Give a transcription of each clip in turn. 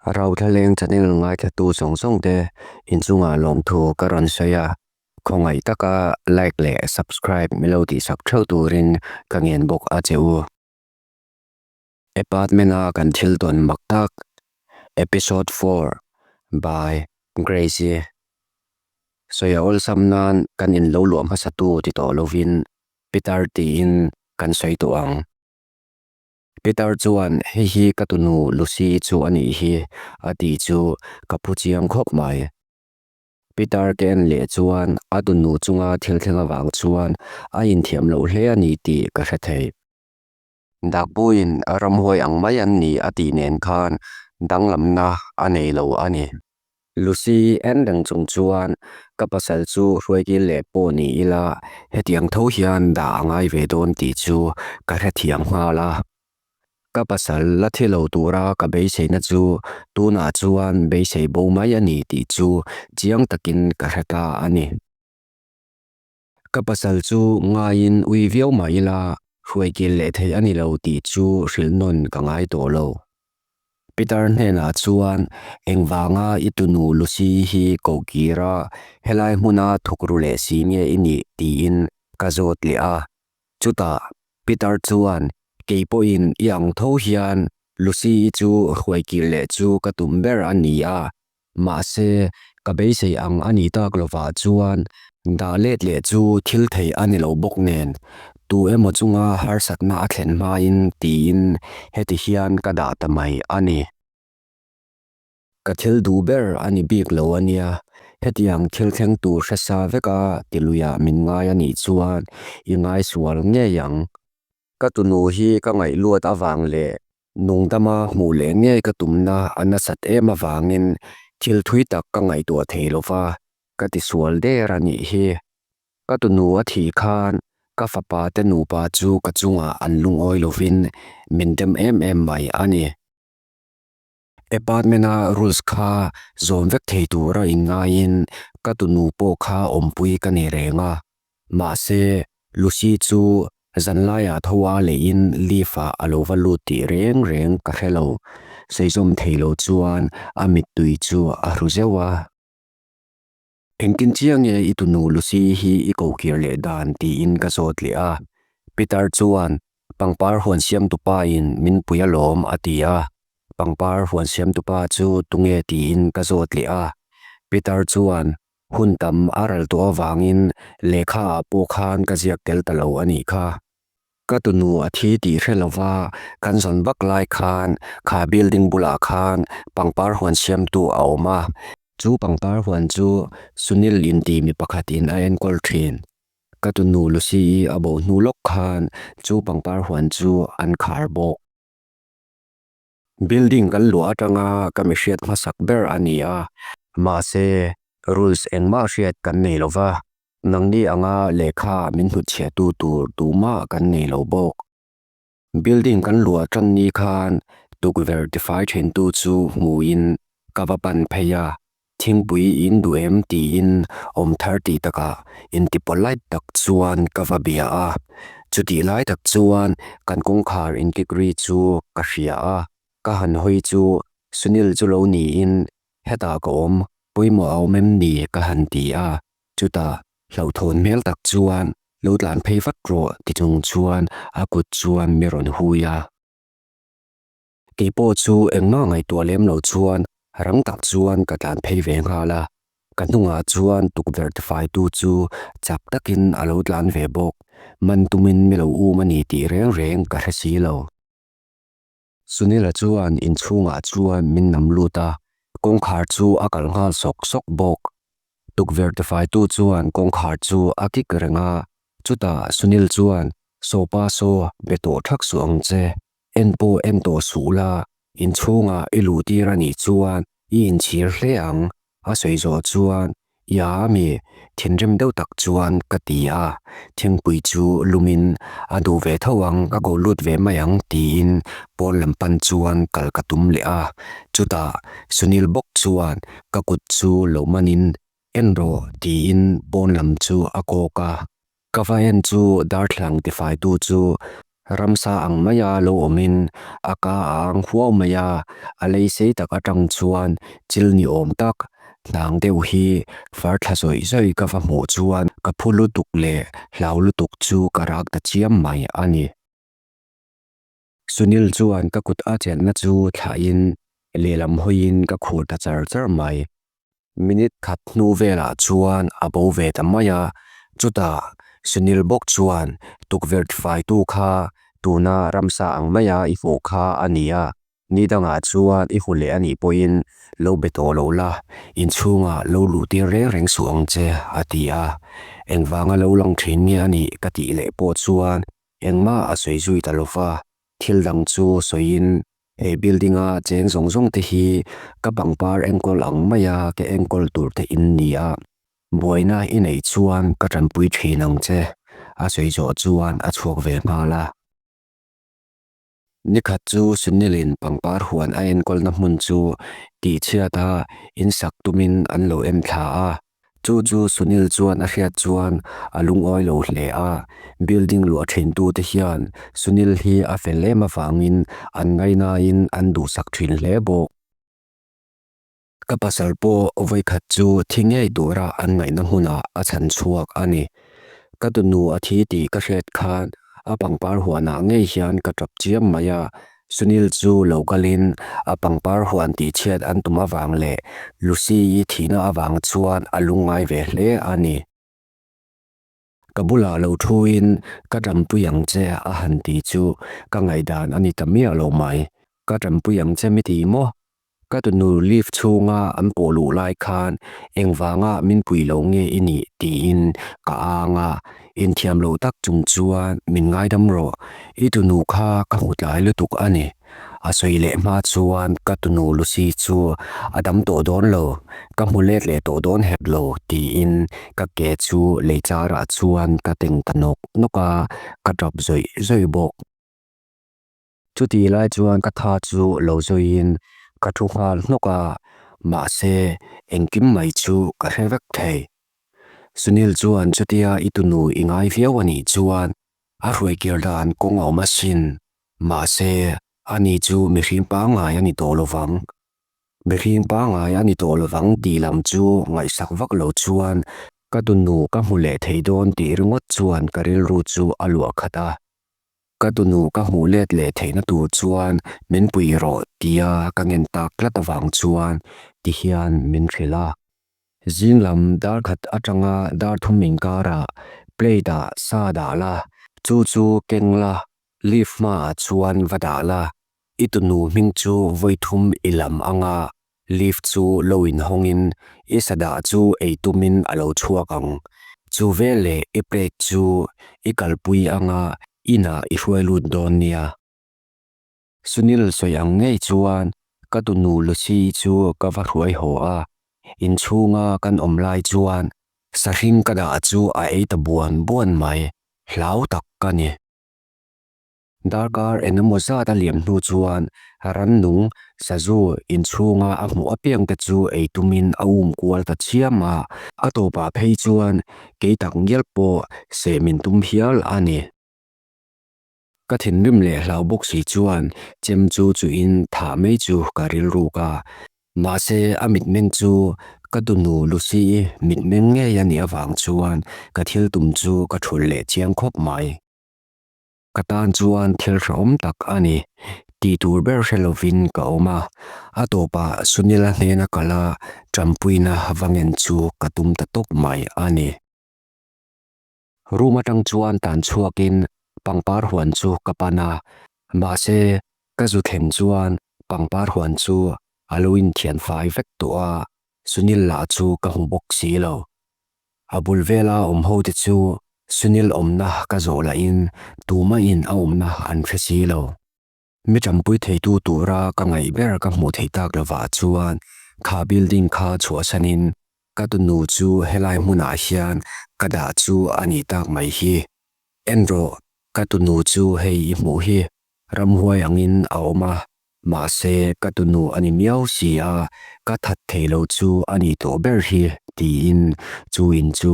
Rauthlaleng channel ngaithlatu zawng zawng te inchungah lawmthu ka rawn sawi a, khawngaih taka like leh subscribe milo tihsak theuh turin ka ngen bawk a che u. Apartment a kan thil tawn mak tak Episode 4 by Grace-i. Sawi a awlsam nan kan in lo luah hmasa tu ti tawh lovin Peter tiin kan sawi tawh ang. Peter chuan hei hi ka tunu Lucy chu a nih hi a tih chu ka phu chiang khawp mai. Peter ka en leh chuan a tunu chunga thil thleng avang chuan a inthiam loh hle a ni tih ka hre thei. Dakpuiin ramhuai ang mai an ni a tih nen khan danglamna a nei lo a ni. Lucy en reng chung chuan ka pasal chu hruaikil leh pawh ni ila hetiang tho hian dah a ngai ve dawn tih chu ka hrethiam nghal a. Ka pasal la thi lo tura ka beiseina chu tunah chuan beisei bo mai a ni tih chu chiang takin ka hre ta a ni. Ka pasal chu ngaiin ui viau mah ila hruaikil leh theih a ni lo tih chu hrilh nawn ka ngai tawh lo. Peter hnenah chuan engvanga i tunu Lucy hi koh kir a, helai hmuna thuk ru leh si nge i nih tiin ka zawt leh a. Chutah Peter chuan kei pawhin i ang tho hian Lucy-i chu hruaikir leh chu ka tum ber a ni a, Mahse, ka beisei ang a nih tak lovah chuan dah let leh chu thil theih a ni lo bawk nen, tu emaw chunga harsatna a thlen hmain tiin heti hian ka dah ta mai a ni. Ka thil duh ber a ni bik lo a nia, hetiang thil thleng tur hre sa veka tiluiah min ngai a nih chuan i ngaisual ngei ang. Ka tunu hi ka ngaih luat avang leh nungdama hmuh leh ngei ka tumna a nasat em avangin thil thui tak ka ngaihtuah thei lo va, ka tisual der a nih hi. Ka tunu a thih khan ka fapa te nupa chu ka chungah an lungawi lovin min dem em em mai a ni. Apartment-a rules kha zawm vek thei tura inngaiin ka tunu pawh kha awmpui ka nei reng a, mahse Lucy chu zanlaiah tho a leiin lift-ah a lo va lut tih reng reng ka hre lo. Saizawm thei lo chuan a mittui chu a hru zeuh a. Engtin chiang nge i tunu Lucy hi i kokir leh dan tiin ka zawt leh a. Peter chuan pangpar huan siamtupa in min pui alawm a ti a. Pangpar huan siamtupa chu tunge tiin ka zawt leh a. Peter chuan hun tam a ral tawh avangin lehkha ah pawh khan ka ziak tel ta lo a nih kha. Ka tunu a thi tih hre lova kan zawn vak lai khan kha building bulah khan pangpar huan siamtu a awm a. Chu pangpar huan chu Sunil inti mi pakhatin a enkawl thin. Ka tunu Lucy-i a bo hnu lawk khan chu pangpar huan chu an khar bawk. Building kan luah atanga ka mi hriat hmasak ber a ni a, mahse rules engmah hriat kan nei lova, nangni anga lehkha min hnutchhiahtu tur tumah kan nei lo bawk. Building kan luah tan ni khan tukverh tifai thentu chu hmuin ka va pan phei a, thingpui in duh em tiin awm thar tih takah inti polite tak chuan ka va bia a, chutih lai tak chuan kan kawngkhar inkik ri chu ka hria a, ka han hawi chu Sunil chu lo niin hetah ka awm, pawimawh a awm em ni ka han ti a, chutah Hlauhthawn hmel tak chuan lo tlan phei vat rawh ti chung chuan a kut chuan mi rawn hui a. Kei pawh chu engmah ngaihtuah lem lo chuan rang tak chuan ka tlan phei ve nghal a. Ka hnungah chuan tukverh tifaitu chu chak takin a lo tlan ve bawk. Man tumin mi lo um a ni tih reng reng ka hre si lo. Sunila chuan inchhungah chuan min nam lut a, kawngkhar chu a kalh nghal sawk sawk bawk. Tukverh tifaitu chuan kawngkhar chu a kik reng a, chutah Sunil chuan, Sawpa saw, be tawh thak suh ang che, en pawh en tawh suh la, inchhungah i luh tir a nih chuan i inchhir hle ang, A sawi zawh chuan, Ia mi, thinrim deuh tak chuan ka ti a, thingpui chu lumin a duh ve tho ang, ka ko lut ve mai ang tiin pawn lam pan chuan kal ka tum leh a. Chutah Sunil bawk chuan ka kut chu lo manin, En rawh tiin pawn lam chu a kawk a. Ka va en chu darthlalang tifaitu chu Ramsa ang maia lo awmin a ka a ang huau mai a, a lei sei tak atang chuan chil ni awm tak hnang deuh hi far thla zawih zawih ka va hmuh chuan ka phu lutuk leh hlau lutuk chu ka rak ta chiam mai a ni. Sunil chuan ka kut a chelhna chu thlahin lehlam hawiin ka khur ta char char mai. Minute khat hnu velah chuan a bo ve ta mai a, chutah Sunil bawk chuan tukverh faitu kha tuna ramsa ang maia i hmuh kha a ni a, ni dangah chuan i hmu leh a nih pawhin lo be tawh lo la, inchhungah lo luh tir reng reng suh ang che, a ti a. Engvanga lo lang thin nge a nih ka tih leh pawh chuan Engmah a sawi zui ta lo va, thil dang chu sawiin he building-a cheng zawng zawng te hi ka pangpar enkawl ang maia ka enkawl tur te in ni a, buaina i neih chuan ka tanpui thin ang che, a sawi zawh chuan a chhuak ve nghal a. Nikhat chu Sunilin pangpar huan a enkawlna hmun chu tihchhiat a insak tumin an lo en thla a. Chu chu Sunil chuan a hriat chuan a lungawi lo hle a, building luah thintute hian Sunil hi a fel em avangin an ngainain an duhsak thin hle bawk. Ka pasal pawh vawikhat chu thi ngei tura an ngaihna hmunah a chhan chhuak a ni. Ka tunu a thi tih ka hriat khan a pangpar huanah ngei hian ka tap chiam mai a, Sunil chu lo kalin a pangpar huan tihchhiat an tum avang leh Lucy-i thihna avang chuan a lungngai ve hle a ni. Ka bulah lo thuin ka ṭampui ang che a han ti chu ka ngaihdan a ni ta miah lo mai. Ka ṭampui ang che mi ti maw? Ka tunu lift chhunga an pawh luh lai khan engvanga min pui lo nge i nih tiin ka ang a, inthiam lo tak chung chuan min ngaidam rawh, i tunu kha ka hmu tlai lutuk a ni. A sawi leh hma chuan ka tunu Lucy chu a dam tawh dawn lo, ka hmu let leh tawh dawn hek lo tiin ka ke chu lei charah chuan ka teng ta nawk nawk a, ka tap zawih zawih bawk. Chutih lai chuan ka tha chu lo zawiin ka thu nghal hnawk a, mahse engkim mai chu ka hre vek thei. Sunil chuan chutia i tunu i ngai viau a nih chuan a hruaikir dan kawng a awm asin. Mahse, ani chu mihring pangngai a ni tawh lovang. Mihring pangngai a ni tawh lovang tih lam chu ngaihsak vak lo chuan ka tunu ka hmu leh thei dawn tih ringawt chuan ka rilru chu a luah khat a. Ka tunu ka hmuh let leh theihna tur chuan min pui rawh tia ka ngen tak tlat avang chuan tihian min hrilh a. Zing lam dar khat atanga dar thum inkarah plate ah sa dah la, chu chu keng la, lift hmaah chuan va dah la, i tunu hming chu vawi thum i lam anga lift chu lo inhawngin i sa dah chu ei tumin a lo chhuak ang. Chu veleh i plate chu i kalpui anga inah i hruai lut dawn nia. Sunil sawi ang ngei chuan ka tunu Lucy chu ka va hruai haw a, inchhunga kan awm lai chuan sahring ka dah chu a ei ta buan buan mai, hlau tak ka ni. Darkar engemaw zat a liam hnu chuan rannung sazu inchhunga a hmuh apiang te chu ei tumin a um kual ta chiam a, a tawpah phei chuan kei tak ngial pawh seh min tum hial a ni. Ka thinrim leh hlau bawk si chuan chem chu chuhin thah mai chu ka rilruk a, mahse a mitmeng chu ka tunu Lucy-i mitmeng ngei a nih avang chuan ka thil tum chu ka thulh leh chiang khawp mai. Ka tan chuan thil hrehawm tak a ni, tih tur ber hre lovin ka awm a, a tawpah Sunil-a hnena kal a ṭampuina va ngen chu ka tum ta tawp mai a ni. Room atang chuan tan chhuakin pangpar huan chu ka pan a, mahse ka zu thlen chuan pangpar huan chu a lo inthian fai vek tawh a, Sunil lah chu ka hmu bawk si lo. A bul vela awm ho te chu Sunil awmna ka zawh lahin tumahin a awmna an hre si lo. Mi ṭampui theitu tura ka ngaih ber ka hmuh theih tak lovah chuan kha building kha chhuahsanin ka tunu chu helai hmunah hian ka dah chu a ni tak mai hi. En rawh, ka tunu chu hei i hmuh hi ramhuai angin a awm a, mahse ka tunu a ni miau si a, ka that thei lo chu a ni tawh ber hi tiin chu in chu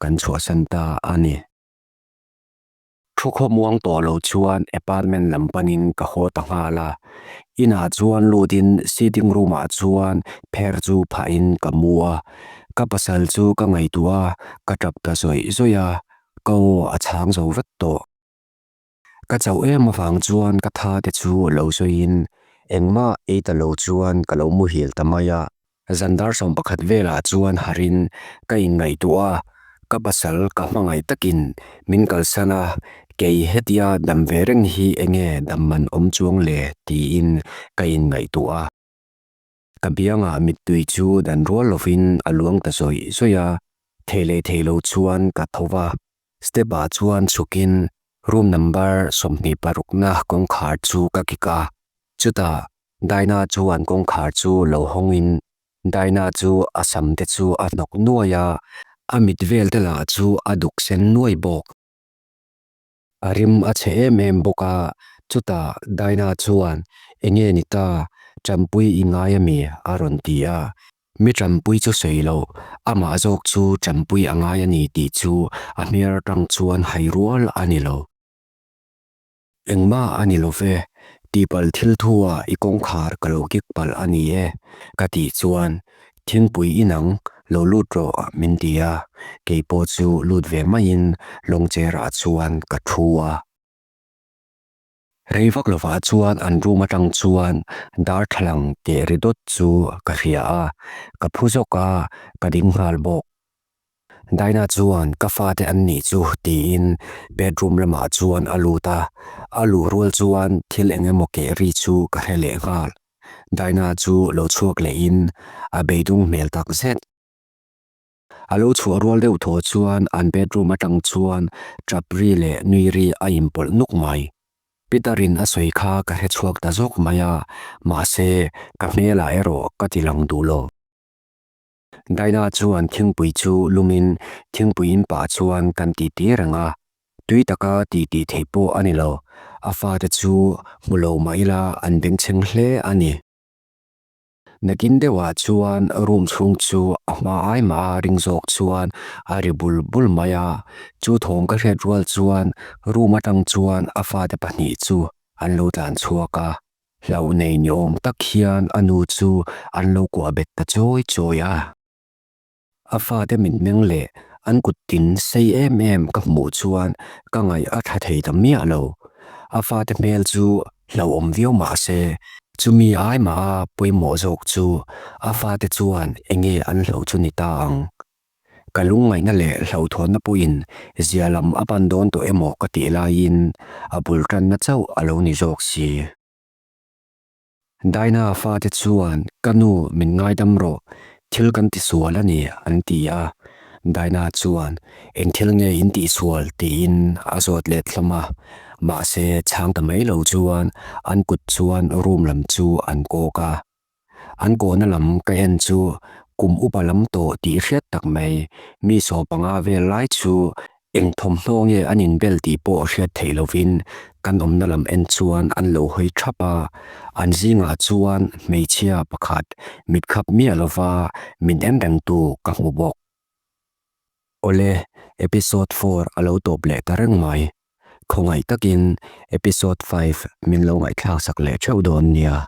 kan chhuahsan ta a ni. Thu khawmuang tawh lo chuan apartment lam panin ka haw ta nghal a. Inah chuan lutin sitting room ah chuan pher chu phahin ka mu a. Ka pasal chu ka ngaihtuah a, ka tap ta zawih zawih a, ka aw a chhang zo vek tawh. Ka chauh em avang chuan ka tha te chu lo sawiin engmah ei ta lo chuan ka lo muhil ta mai a. Zan dar 11 velah chuan harin ka inngaihtuah a, ka pasal ka hmangaih takin min kalsan a, kei hetia dam ve reng hi enge dam man awm chuang le tiin ka inngaihtuah a. Ka biangah mittui chu dan rual lovin a luang ta zawih zawih a, thei leh thei lo chuan ka tho va. Step ah chuan chhukin room number 26 na kawngkhar chu ka kik a, chutah Dinah chuan kawngkhar chu lo hawngin Dinah chu a sam te chu a hnawk nuai a, a mit vel te lah chu a duk sen nuai bawk. A rim a chhe em em bawk a, chutah Dinah chuan, Enge ni ta, Champui i ngai a mi? a rawn ti a. Mi Champui chu sawi loh, amah zawk chu Champui a ngai a ni tih chu a hmel atang chuan hai rual a ni lo. Engmah a ni lo ve, tihpalh thil thu ah i kawngkhar ka lo kik palh a ni e, ka tih chuan thingpui inang lo lut rawh min ti a, kei pawh chu lut ve maiin lawng chair ah chuan ka thu a. Rei vak lovah chuan an room atang chuan darthlalang keh ri dawt chu ka hria a, ka phu zawk a, ka ding nghal bawk. Dinah chuan ka fate an nih chu tiin bedroom lamah chuan a lut a, a luh rual chuan thil eng emaw keh ri chu ka hre leh nghal. Dinah chu lo chhuak lehin a beidung hmel tak zet. A lo chhuah rual deuh thaw chuan an bedroom atang chuan tap ri leh nui ri a inpawlh nuk mai. Peter-in a sawi kha ka hre chhuak ta zawk mai a, mahse ka hmelah erawh ka ti lang duh lo. Dinah chuan thingpui chu lumin thingpui in pah chuan kan titi reng a, tui taka titi theih pawh a ni lo. A fate chu hmu lo mah ila an bengchheng hle a ni. Nakin deuhah chuan room chhung chu a hma ai mah a ring zawk chuan a ri bul bul mai a, chu thawm ka hriat rual chuan room atang chuan a fate pahnih chu an lo tlan chhuak a. Hlauh nei ni awm tak hian a nu chu an lo kuah bet ta chawi chawi a. A fate mitmeng leh an kut tin sei em em ka hmuh chuan ka ngaih a tha thei ta miah lo. A fate hmel chu hlauhawm viau mah se, chumi ai mah a pawimawh zawk chu a fate chuan enge an hlauh chu ni ta ang. Ka lungngaihna leh hlauhthawnna pawhin zia lam a pan dawn tawh emaw ka tih laiin a bul tanna chauh a lo ni zawk si. Dinah fate chuan ka nu min ngaidam rawh, thil kan tisual a ni an ti a. Dinah chuan eng thil nge in tihsual tiin a zawt let hlawm a. Mahse chhang ta mai lo chuan an kut chuan room lam chu an kawk a. An kawhna lam ka en chu kum upa lam tawh tih hriat tak mai, mi 15 vel lai chu eng thawmhnaw nge an inbel tih pawh hriat theih lovin kan awmna lam en chuan an lo hawi thap a, an zingah chuan hmeichhia pakhat mitkhap miah lova min en rengtu ka hmu bawk. Awle, episode 4 a lo tawp leh ta reng mai. Khawngaih takin episode 5 min lo ngaihthlaksak leh theuh dawn nia.